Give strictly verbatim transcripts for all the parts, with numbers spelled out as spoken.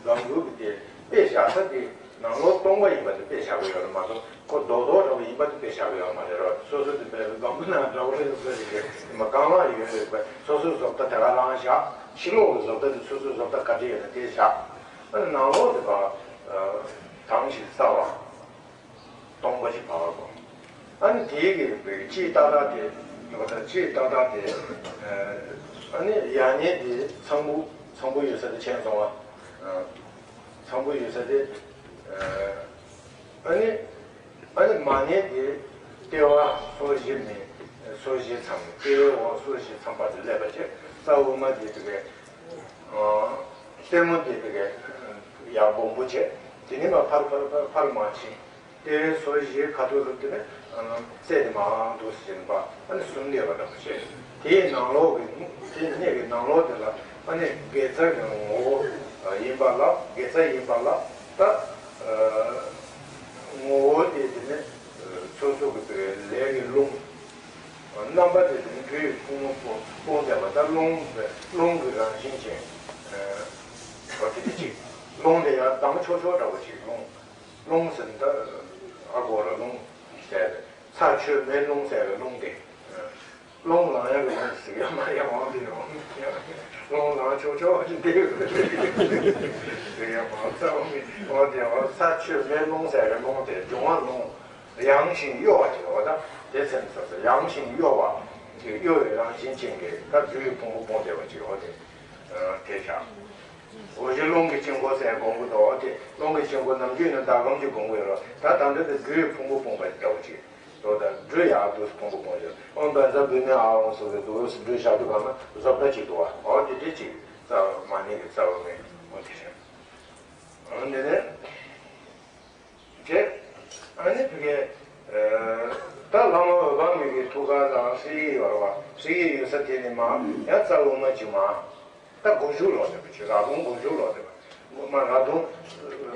སྒམ་གུར་གྱི་དེ་དཔེ་བཞག་ས་དེ་ནང་ལོགས་སྟོང་པ་ཡིན་པ་དེ་དཔེ་བཞག་གི་ཡོད་རེད་མ་གཏོགས། ཁོ་རྡོག་རྡོག་འདྲ་པོ་ཡིན་པ་དེ་དཔེ་བཞག་གི་ཡོད་མ་རེད་རོ། སོ་སོ་དེ་དཔེ་སྒམ་པོ་ནང་འདྲ་པོ་རེད་ཟེར་གྱི་རེད། མ་རྐང་ལག་ཡོད་རེད་པ། སོ་སོའི་བཟོ་ལྟ་དེ་ག་རང་བཞག་ཕྱི་ལོགས་ཀྱི་བཟོ་ལྟ་དེ་སོ་སོའི་བཟོ་ལྟ་ག་འདྲ་ཡོད་ན་དེ་བཞག་ཨ་ནི་ནང་ལོགས་དེ་བ་དྭངས་ཤིང་གསལ་བ། སྟོང་པ་ཞིག་འབར་བར་གོ། ཨ་ནི་དེའི་གི་དཔྱིད་ཏག་ཏག་དེ། ལོ་ད་དཔྱིད་ཏག་ཏག་དེ། ཨ་ནི་ཡང་ཉིན་དེ་ཚངས་བུག་ཚངས་བུག་ཡོད་ས་དེ་མཆན་སོང་བ། ཚངས་བུག་ཡོད་ས་དེ། ཨ་ནི་ཨ་ནི་མ་ཉིན་དེ་ལྟེ་བ་སོར་བཞི་མེ། སོར་བཞི་མཚམས། ལྟེ་བའི་འོག་སོར་བཞི་མཚམས་བར་དུ་སླེབས་པ་བྱས། རྩ་དབུ་མ་དེ་དེ་གའི། སེན་མོ་དེ་དེ་གའི་ཡར་སྦོམ་པོ་བྱས། དེ་ནས་མར་ཕར་ཕར་ཕར་ཕར་མར་ཕྱིན། ལྟེ་བའི་སོར་བཞིའི་ཁ་ཐུག་ལ་དེ་ནས་སྲས་དེ་མར་འདུག་སེ་བྱས་ནས་ཕར་ཨ་ནི་ཟུམ་བསྡད་པ་འདྲ་པོ་བྱས། དེའི་ནང་ལོགས་ཀྱི་དེ་སྣེ་གི་ནང་ལོགས་དེ་ལ་ཨ་ནི་དགེ་རྩ་གི་ངོ་བོ་ཡིན་པ་ལ། དགེ་རྩ་ཡིན་པ་ལ་ད་ངོ་བོ་དེ་དེ་ནས་སོ་སོ་གི་དེ་ལས་ཀྱི་རླུང་རྣམ་པ་དེ་དེ་ནས་སྦྲུལ་གྱི་ཕུང་པོ་སྤུངས་བསྡད་པ། ད་རླུང་རླུང་གི་རང་བཞིན་ཅན་བ་དེ་དེ་ཅིག་རླུང་དེ་ཡང་དྭངས་ཆོག་ཆོག་འདྲ་པོ་ཅིག་རླུང་། རླུང་ཟེར་ན་ད་ཨ་གོ་ར་རླུང་ཟེར་རེད། ཚ་ཆུ་མེ་རླུང་ཟེར་རེད། རླུང་དེ་རླུང་ལངས་ཡག་གི་རླུང་ཟེར་ཡག་མ་ཡག་འོང་དེ་རེད། རླུང་ལངས་ཆོག་ཆོག་ཅིག་དེ་ཟེར་ཡག་མ་རྩ་བ་མེད་འོང་དེ་རེད། ཚ་ཆུ་མེ་རླུང་ཟེར་རེད། རླུང་དེ་འབྱུང་བ་རླུང་། ཡང་ཞིང་གཡོ་བ་ཅིག་འོ་ད་དེ་ཚེ་ནི་ས་ས་ཡང་ཞིང་གཡོ་བ་ཅིག་གཡོ་བའི་རང་བཞིན་ཅན་གྱི་ད་སྦྲུལ་གྱི་ཕུང་པོ་སྤུངས་བསྡད་པ་ཅིག་འོ་དེ་དེ་བྱ། འོ་ཞེས་རླུང་གི་དཀྱིལ་འཁོར་ཟེར་དགོངས་ཀྱི་འདུག་འོ་དེ་རླུང་གི་དཀྱིལ་འཁོར་ནམ་རྒྱུན་ནི་ཟླ་གམ་གྱི་དགོངས་ཀྱི་ཡོད་རེད། ད་ད་འདོད་དེ་སྦྲུལ་གྱི་ཕུང་པོ་སྤུངས་པ་འདྲ་བོ་ཅིག་འོ་ད་སྦྲུལ་ཡག་འདུག་ཕུང་པོ་སྤུངས་ཡོད། ཨོཾ་བཛྲ་བྷཱུ་མི་ཨཱཿཧཱུྃ་སོགས་ཀྱི་འདུག་སྦྲུལ་བཞག་དུས་གང་ན་བཟོ་ལྟ་ཅིག་འདུག་བ། འོ་དེ་འདྲ་ཅིག་རྩ་བ་མ་ནིང་གི་རྩ་བ་མེད་འོ་དེ་རེད། འོ་དེ་ནས། བྱས། ཨ་ནི་ཕ་གི། ད་བླ་མ་འོད་དཔག་མེད་ཀྱི་ཐུགས་ཀ་ལ་གསེར་གྱི་ཡོལ་བ། གསེར་གྱི་ཡོལ་ས་དེ་ནི་མར་ཡང་རྩ་དབུ་མ་གཅིག་མར། ད་སྒོ་གཞུག་ལོག་བསྡད་པ་ཅིག་རག་དོང་སྒོ་གཞུག་ལོག་བསྡད་པ། མར་རག་དོང་།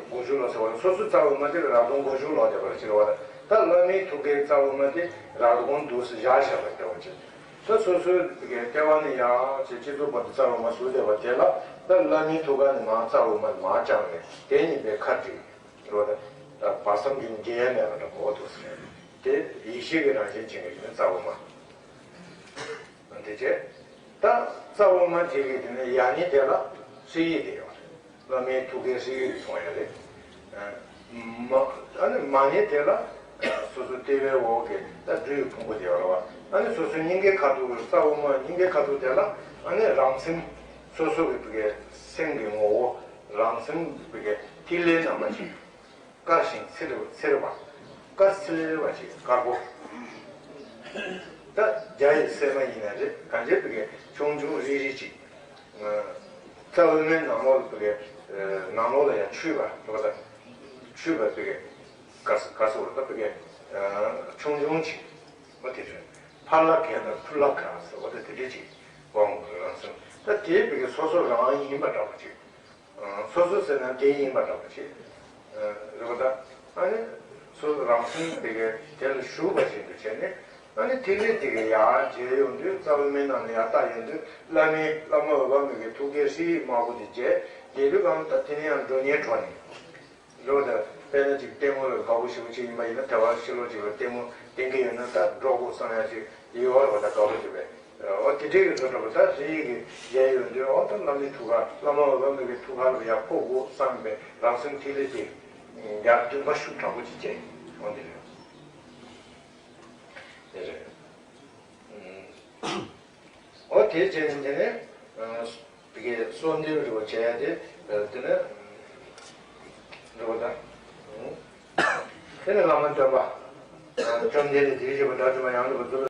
སྒོ་གཞུག་ལོག་ཟེར་བ་ལ་སོ་སོའི་རྩ་དབུ་མ་དེ་ལ་རག་དོང་སྒོ་གཞུག་ལོག་བསྡད་པ་ལ་ཟེར་བ་ལ། ད་བླ་མའི་ཐུགས་ཀའི་རྩ་དབུ་མ་དེ་རག་དོང་འདུག་སེ་བཞག་བཞག་པ་བསྡད་པ་ཅིག་ད་སོ་སོའི་ཕ་གི་ལྟེ་བ་ནས་ཡར་ཅིག་སྤྱི་གཙུག་བར་དུ་རྩ་དབུ་མ་ཟུར་བསྡད་པ་དེ་ལ་ད་བླ་མའི་ཐུགས་ཀ་ནས་མར་རྩ་དབུ་མ་མར་བརྐྱངས་ནས་དེ་གཉིས་པའི་ཁ་བསྒྲིགས། རོ་ད། བར་མཚམས་ཀྱི་འགྱེལ་ཡ་མེད་པ་འདྲ་གོ་འདུག་ཟེར། དེ་ཡེ་ཤེས་ཀྱི་རང་བཞིན་ཅན་གྱི་ཡོན་རྩ་དབུ་མ། དེ་རྗེས། ད་རྩ་དབུ་མ་དེ་གི་དེ་ནས་ཡང་སྙིང་དེ་ལ་གསེར་གྱི་དེ་ཡོད་རེད། བླ་མའི་ཐུགས་ཀའི་གསེར་གྱི་མཐོང་ཡ་རེད། མ། ཨ་ནི་མ་སྙིང་དེ་ལ་སོ་སོ་ལྟེ་བའི་འོག་གི་ད་སྦྲུལ་གྱི་ཕུང་པོ་དེ་ཡོད་རེད་བ། ཨ་ནི་སོ་སོའི་སྙིང་གའི་ཁ་ཐུག་རྩ་དབུ་མ་སྙིང་གའི་ཁ་ཐུག་དེ་ལ་ཨ་ནི་རང་སེམས། སོ་སོ་གི་ཕ་གི་སེམས་ཀྱི་ངོ་བོ། རང་སེམས་ཕ་གི་ཐིག་ལེ་རྣམ་པ་ཅིག་དཀར་ཞིང་འཚེར་འཚེར་བ། དཀར་འཚེར་བ་ཅིག་དཀར་པོ། ད་རྒྱ་ཡི་སྲན་མ་ཡིན་ན་རེད། གང་ཅི་ཕ་གི་ཆུང་ཆུང་རིལ་རིལ་ཅིག་རྩ་དབུ་མའི་ནང་ལོགས་ལ་ཕ་གི་ནང་ལོགས་ལ་ཡང་ཆུད་པ་འདུག་ད། ཆུད་པ་ཕ་གི་དཀར་ས་དཀར་ས་འོ་ད་ཕ་གི་ཆུང་ཆུང་ཅིག་འོ་དེ་རེད། ཕར་ལ་གས་དང་ཕུར་ལ་གས་ཟེར་འོ་ད་དེ་འདྲ་ཅིག་དབང་རང་སེམས་ད་དེ་ཕ་གི་སོ་སོ་རང་ཡིན་པ་འདྲ་པོ་ཅིག་སོ་སོ་ཟེར་ན་དེ་ཡིན་པ་འདྲ་པོ་ཅིག་རེད་པ་ད། ཨ་ནི་སོ་སོ་རང་སེམས་དེ་གའི་དེ་ལ་ཞུགས་པ་བཞིན་དུ་བྱས་ནས། ཨ་ནི་ཐིག་ལེ་དེ་གའི་ཡར་མཇལ་ཡོང་དུས་རྩ་བའི་མའི་ནང་ལ་ཡར་ལྟ་ཡོང་དུས་བླ་མའི་བླ་མ་འོད་དཔག་མེད་ཀྱི་ཐུགས་ཀའི་གསེར་དམར་པོ་དེ་མཇལ། མཇལ་དུས་གང་ལྟར་དེ་ནས་ཡང་འགྲོ་སྙིང་བྲོ་ནས། རེད་པ་ད། དཔེར་ན་ཅིག་ལྟད་མོ་ལ་དགའ་པོ་ཞེ་པོ་ཅིག་ཡིན་པ་ཡིན་ན་དེ་བར་ཕྱི་ལོགས་ཅིག་ལ་ལྟད་མོ་བསྟན་གྱི་ཡོད་ན་ད་འགྲོ་དགོས་བསམ་ཡ་ཅིག་ཡོད་རེད་པ་ད། དགའ་པོ་ཅིག་བས། འོ་དེ་འདྲའི་གི་བཟོ་འདྲ་པོ་ད་རིགས་ཀྱི་གཞལ་ཡོང་དུས་འོ་ད་བླ་མའི་ཐུགས་ཀ་བླ་མ་འོད་དཔག་མེད་ཀྱི་ཐུགས་ཀ་ལ་ཡར་ཕོག་དགོས་བསམ་པའི་རང་སེམས་ཐིག་ལེ་དེ་ཡར་འདུན་པ་ཤུགས་དྲག་པོ་ཅིག་སྐྱེས། འོ་འདི་རེད། འདི་རེད། འོ་དེ་བྱས་ནས་དེ་ནས་དེ་གའི་གསོལ་འདེབས་རེད་པ་བྱས་ཡ་དེ་དེ་ནས་རེད་པ་ད། དེ་ནས་བླ་མ་སྟོན་པ་བཅོམ་ལྡན་འདས་དེའི་བཞེད་པ་དགྲ་བཅོམ་པ་ཡང་དག་པར་རྫོགས་པའི